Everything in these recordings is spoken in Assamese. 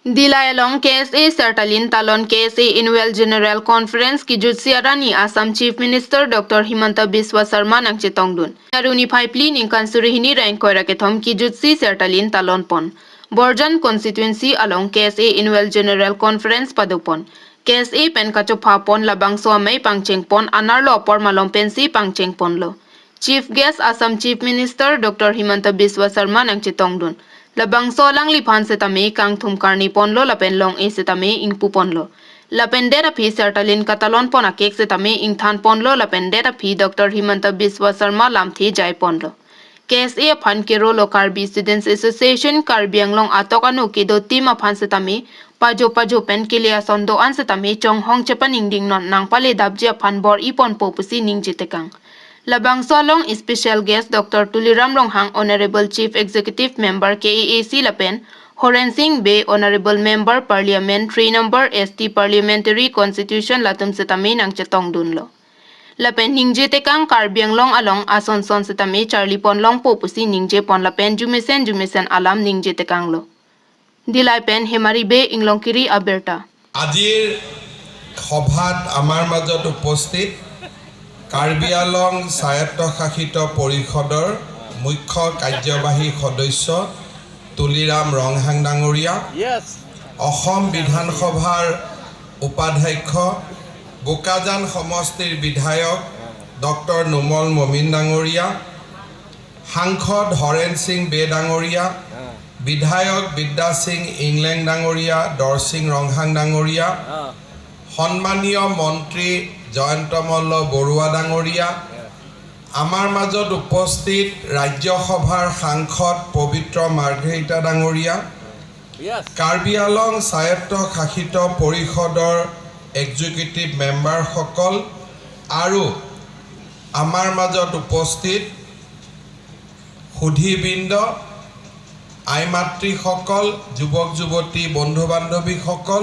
Dila along KSA Sertalin Talon KSA Annual General Conference ki jutsi arani Assam Chief Minister Dr. Himanta Biswa Sarma nang chitongdun. Aruni phaipli ning kansuri hini rank koira ke thom ki jutsi Sertalin Talon pon. Borjan constituency along KSA Annual General Conference padupon. KSA pen kacho pha pon labang so amei pangcheng pon anarlo apor malom pensi pangcheng pon lo. Chief Guest Assam Chief Minister Dr. Himanta Biswa Sarma nang chitongdun. Labang solang liphan se tame kang thum karni ponlo lapen long e se tame ingpu ponlo. Lapen dera phi sertalin katalon pon akek se tame ingthan ponlo lapen dera phi Dr. Himanta Biswa Sarma lamthi jai ponlo. KSA phan ke rolo Karbi Students Association Karbi Anglong atok anu ke do team aphan se tame pajo pajo pen ke lia sondo an se tame chong hong chepan ing ding non nang pale dabje phan bor ipon popusi ning jitekang. Labang Solong Special Guest Dr. Tuliram Ronghang Honorable Chief Executive Member KEAC Lapen Horen Singh Be Honorable Member Parliament 3 Number ST Parliamentary Constitution Latum Setami Nang Chetong Dunlo. Lapen Ningje Tekang Karbiang Long Along Ason Son Setami Charlie Pon Long Popusi Ningje Pon Lapen Jumesen Jumesen Alam Ningje Tekang Lo. Dilai Pen Hemari Be Inglongkiri Aberta. আজিৰ সভাত আমাৰ মাজত উপস্থিত কাৰ্বি আলং স্বায়ত্তশাসিত পৰিষদৰ মুখ্য কাৰ্যবাহী সদস্য তুলিৰাম ৰংহাং ডাঙৰীয়া, অসম বিধানসভাৰ উপাধ্যক্ষ বোকাজান সমষ্টিৰ বিধায়ক ডক্টৰ নোমল মমিন ডাঙৰীয়া, সাংসদ হৰেণ সিং বে ডাঙৰীয়া, বিধায়ক বিদ্যা সিং ইংলেং ডাঙৰীয়া, দৰসিং ৰংহাং ডাঙৰীয়া, সন্মানীয় মন্ত্ৰী জয়ন্ত মল্ল বৰুৱা ডাঙৰীয়া, আমাৰ মাজত উপস্থিত ৰাজ্যসভাৰ সাংসদ পবিত্ৰ মাৰ্ঘেৰিটা ডাঙৰীয়া, কাৰ্বি আলং স্বায়ত্তশাসিত পৰিষদৰ এক্সিকিউটিভ মেম্বাৰসকল আৰু আমাৰ মাজত উপস্থিত সুধীবৃন্দ, আই মাতৃসকল, যুৱক যুৱতী, বন্ধু বান্ধৱীসকল,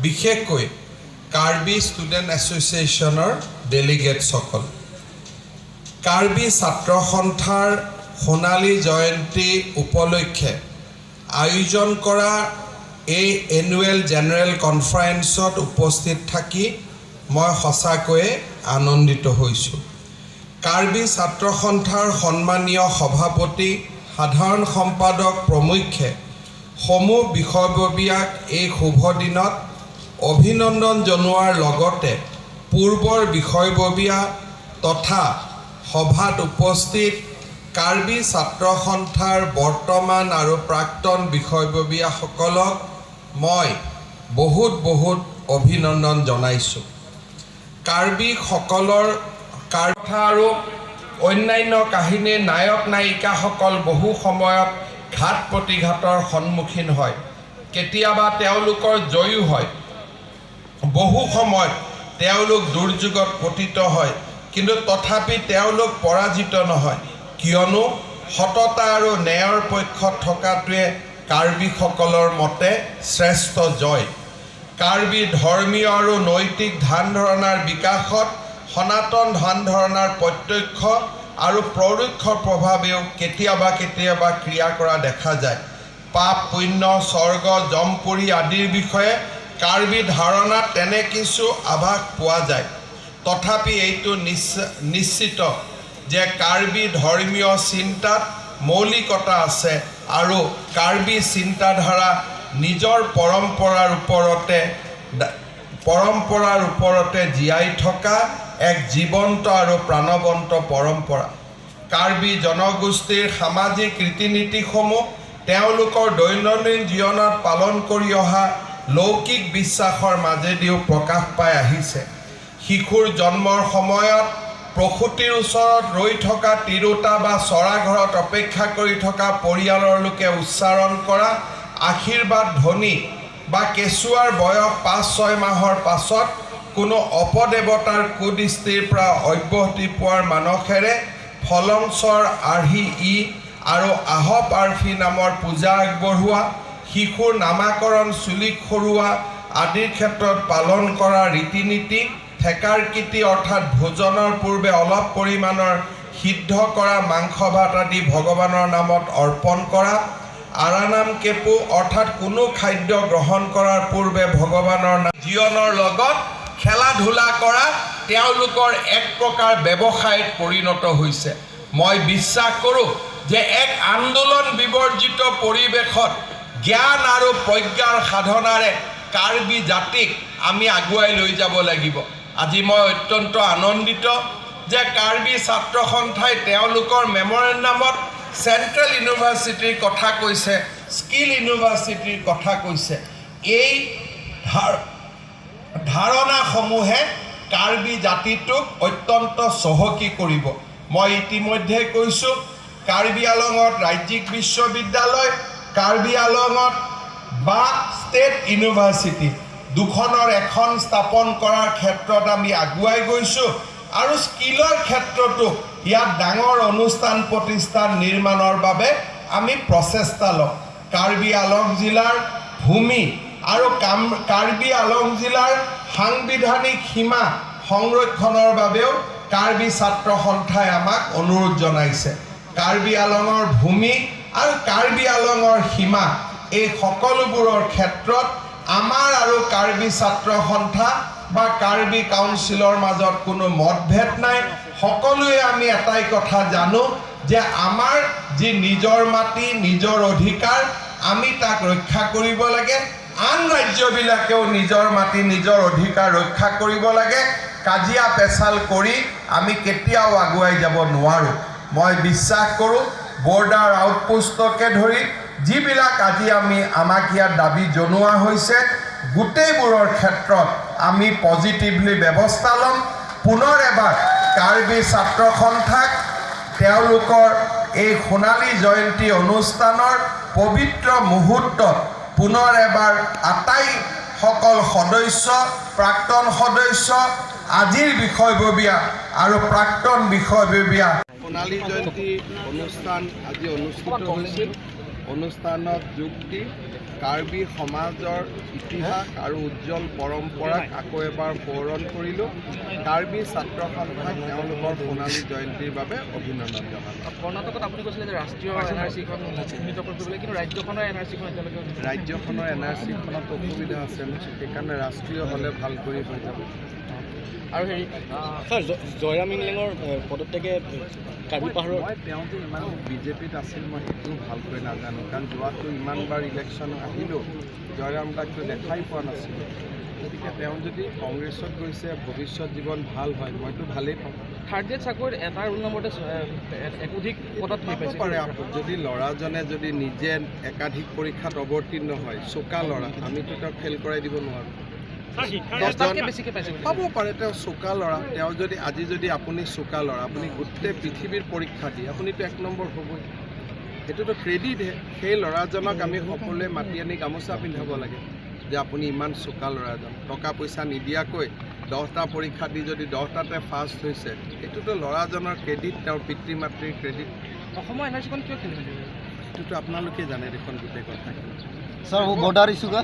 বিশেষকৈ কাৰ্বি ষ্টুডেণ্ট এছ'চিয়েশ্যনৰ ডেলিগেটছসকল, কাৰ্বি ছাত্ৰ সন্থাৰ সোণালী জয়ন্তী উপলক্ষে আয়োজন কৰা এই এনুৱেল জেনেৰেল কনফাৰেন্সত উপস্থিত থাকি মই সঁচাকৈয়ে আনন্দিত হৈছোঁ। কাৰ্বি ছাত্ৰ সন্থাৰ সন্মানীয় সভাপতি, সাধাৰণ সম্পাদক প্ৰমুখ্যে সমূহ বিষয়ববীয়াক এই শুভ দিনত অভিনন্দন জনোৱাৰ লগতে পূৰ্বৰ বিষয়ববীয়া তথা সভাত উপস্থিত কাৰ্বি ছাত্ৰ সন্থাৰ বৰ্তমান আৰু প্ৰাক্তন বিষয়ববীয়াসকলক মই বহুত বহুত অভিনন্দন জনাইছোঁ। কাৰ্বিসকলৰ কথা আৰু অন্যান্য কাহিনীৰ নায়ক নায়িকাসকল বহু সময়ত ঘাত প্ৰতিঘাতৰ সন্মুখীন হয়, কেতিয়াবা তেওঁলোকৰ জয়ো হয়, বহু সময়ত তেওঁলোক দুৰ্যোগত পতিত হয়, কিন্তু তথাপি তেওঁলোক পৰাজিত নহয়, কিয়নো সততা আৰু ন্যায়ৰ পক্ষত থকাটোৱে কাৰ্বিসকলৰ মতে শ্ৰেষ্ঠ জয়। কাৰ্বি ধৰ্মীয় আৰু নৈতিক ধ্যান ধাৰণাৰ বিকাশত সনাতন ধ্যান ধাৰণাৰ প্ৰত্যক্ষ আৰু পৰোক্ষ প্ৰভাৱেও কেতিয়াবা কেতিয়াবা ক্ৰিয়া কৰা দেখা যায়। পাপ, পুণ্য, স্বৰ্গ, যমপুৰী আদিৰ বিষয়ে কাৰ্বি ধাৰণাত তেনে কিছু আভাস পোৱা যায়। তথাপি এইটো নিশ্চিত যে কাৰ্বি ধৰ্মীয় চিন্তাত মৌলিকতা আছে আৰু কাৰ্বি চিন্তাধাৰা নিজৰ পৰম্পৰাৰ ওপৰতে জীয়াই থকা এক জীৱন্ত আৰু প্ৰাণৱন্ত পৰম্পৰা। কাৰ্বি জনগোষ্ঠীৰ সামাজিক ৰীতি নীতিসমূহ তেওঁলোকৰ দৈনন্দিন জীৱনত পালন কৰি অহা লৌকিক বিশ্বাসৰ মাজেদিও প্ৰকাশ পাই আহিছে। শিশুৰ জন্মৰ সময়ত প্ৰসূতিৰ ওচৰত ৰৈ থকা তিৰোতা বা চৰাঘৰত অপেক্ষা কৰি থকা পৰিয়ালৰ লোকে উচ্চাৰণ কৰা আশীৰ্বাদ ধ্বনি বা কেঁচুৱাৰ বয়স 5-6 মাহৰ পাছত কোনো অপদেৱতাৰ কুদৃষ্টিৰ পৰা অব্যাহতি পোৱাৰ মানসেৰে ফলংচৰ আৰ্হি ই আৰু আহপ আৰ্ফি নামৰ পূজা আগবঢ়োৱা, শিশুৰ নামাকৰণ, চুলি খৰোৱা আদিৰ ক্ষেত্ৰত পালন কৰা ৰীতি নীতি, থেকাৰকীতি অৰ্থাৎ ভোজনৰ পূৰ্বে অলপ পৰিমাণৰ সিদ্ধ কৰা মাংস ভাত আদি ভগৱানৰ নামত অৰ্পণ কৰা আৰানাম কেপু, অৰ্থাৎ কোনো খাদ্য গ্ৰহণ কৰাৰ পূৰ্বে ভগৱানৰ নাম জীৱনৰ লগত খেলা ধূলা কৰা তেওঁলোকৰ এক প্ৰকাৰ ব্যৱসায়ত পৰিণত হৈছে। মই বিশ্বাস কৰোঁ যে এক আন্দোলন বিবৰ্জিত পৰিৱেশত জ্ঞান আৰু প্ৰজ্ঞাৰ সাধনাৰে কাৰ্বি জাতিক আমি আগুৱাই লৈ যাব লাগিব। আজি মই অত্যন্ত আনন্দিত যে কাৰ্বি ছাত্ৰ সন্থাই তেওঁলোকৰ মেমৰেণ্ডামত চেণ্ট্ৰেল ইউনিভাৰ্চিটিৰ কথা কৈছে, স্কিল ইউনিভাৰ্চিটিৰ কথা কৈছে। এই ধাৰণাসমূহে কাৰ্বি জাতিটোক অত্যন্ত চহকী কৰিব। মই ইতিমধ্যে কৈছোঁ, কাৰ্বি আলঙত ৰাজ্যিক বিশ্ববিদ্যালয়, কাৰ্বি আলঙত বা ষ্টেট ইউনিভাৰ্চিটি দুখনৰ এখন স্থাপন কৰাৰ ক্ষেত্ৰত আমি আগুৱাই গৈছোঁ আৰু স্কিলৰ ক্ষেত্ৰতো ইয়াত ডাঙৰ অনুষ্ঠান প্ৰতিষ্ঠান নিৰ্মাণৰ বাবে আমি প্ৰচেষ্টা ল'ম। কাৰ্বি আলং জিলাৰ ভূমি আৰু কাৰ্বি আলং জিলাৰ সাংবিধানিক সীমা সংৰক্ষণৰ বাবেও কাৰ্বি ছাত্ৰ সন্থাই আমাক অনুৰোধ জনাইছে। কাৰ্বি আলঙৰ ভূমি আৰু কাৰ্বি আলঙৰ সীমা, এই সকলোবোৰৰ ক্ষেত্ৰত আমাৰ আৰু কাৰ্বি ছাত্ৰ সন্থা বা কাৰ্বি কাউন্সিলৰ মাজত কোনো মতভেদ নাই। সকলোৱে আমি এটাই কথা জানো যে আমাৰ যি নিজৰ মাটি, নিজৰ অধিকাৰ, আমি তাক ৰক্ষা কৰিব লাগে। আন ৰাজ্যবিলাকেও নিজৰ মাটি, নিজৰ অধিকাৰ ৰক্ষা কৰিব লাগে। কাজিয়া পেচাল কৰি আমি কেতিয়াও আগুৱাই যাব নোৱাৰোঁ। মই বিশ্বাস কৰোঁ, বৰ্ডাৰ আউটপোষ্টকে ধৰি যিবিলাক আজি আমাক ইয়াত দাবী জনোৱা হৈছে, গোটেইবোৰৰ ক্ষেত্ৰত আমি পজিটিভলি ব্যৱস্থা ল'ম। পুনৰ এবাৰ কাৰ্বি ছাত্ৰ সন্থাক তেওঁলোকৰ এই সোণালী জয়ন্তী অনুষ্ঠানৰ পবিত্ৰ মুহূৰ্তত পুনৰ এবাৰ আটাইসকল সদস্য, প্ৰাক্তন সদস্য, আজিৰ বিষয়ববীয়া আৰু প্ৰাক্তন বিষয়ববীয়া। সোণালী জয়ন্তী অনুষ্ঠান আজি অনুষ্ঠিত হৈছিল। অনুষ্ঠানত যোগ দি কাৰ্বি সমাজৰ ইতিহাস আৰু উজ্জ্বল পৰম্পৰাক আকৌ এবাৰ সোঁৱৰণ কৰিলোঁ। কাৰ্বি ছাত্ৰ সন্থাক তেওঁলোকৰ সোণালী জয়ন্তীৰ বাবে অভিনন্দন জনালোঁ। কৰ্ণাটকত আপুনি কৈছিলে যে ৰাষ্ট্ৰীয় এনআৰচিখন উন্নীত কৰিব লাগে, কিন্তু ৰাজ্যখনৰ এনআৰচিখন এতিয়ালৈকে ৰাজ্যখনৰ এনআৰচিখনত অসুবিধা আছে ন, সেইকাৰণে ৰাষ্ট্ৰীয় হ'লে ভাল কৰি হৈ যাব। আৰু হেৰি ছাৰ, জয়ৰাম ইংলেঙৰ পদত্যাগে কাৰ্বি পাহাৰৰ মই তেওঁ যে ইমান বিজেপিত আছিল, মই সেইটোও ভালকৈ নাজানো, কাৰণ যোৱাটো ইমানবাৰ ইলেকশ্যন আহিলেও জয়ৰাম দাকটো দেখাই পোৱা নাছিলোঁ। গতিকে তেওঁ যদি কংগ্ৰেছত গৈছে, ভৱিষ্যত জীৱন ভাল হয়, মইতো ভালেই পাওঁ। থাৰ্ড গ্ৰেড চাকৰিত এটা ৰোল নম্বৰতে একোধিক পদত হেৰি পাব পাইছে। পাৰে। যদি ল'ৰাজনে যদি নিজে একাধিক পৰীক্ষাত অৱতীৰ্ণ হয়, চোকা ল'ৰা, আমিতো তেওঁক ফেইল কৰাই দিব নোৱাৰোঁ। 10টাতকৈ বেছিকৈ পাইছে বুলি। পাব পাৰে, তেওঁ চোকা ল'ৰা। তেওঁ যদি আজি যদি আপুনি চোকা ল'ৰা, আপুনি গোটেই পৃথিৱীৰ পৰীক্ষা দি আপুনিতো এক নম্বৰ হ'বই, সেইটোতো ক্ৰেডিটহে। সেই ল'ৰাজনক আমি সকলোৱে মাতি আনি গামোচা পিন্ধাব লাগে যে আপুনি ইমান চোকা ল'ৰাজন, টকা পইচা নিদিয়াকৈ 10টা পৰীক্ষা দি যদি 10টাতে ফাৰ্ষ্ট হৈছে, সেইটোতো ল'ৰাজনৰ ক্ৰেডিট, তেওঁৰ পিতৃ মাতৃৰ ক্ৰেডিট। অসমৰ এনআৰচিখন কিয় খেলি মেলি হৈছে? সেইটোতো আপোনালোকে জানে দেখোন গোটেই কথাখিনি। सर, वो बॉर्डर इशू का।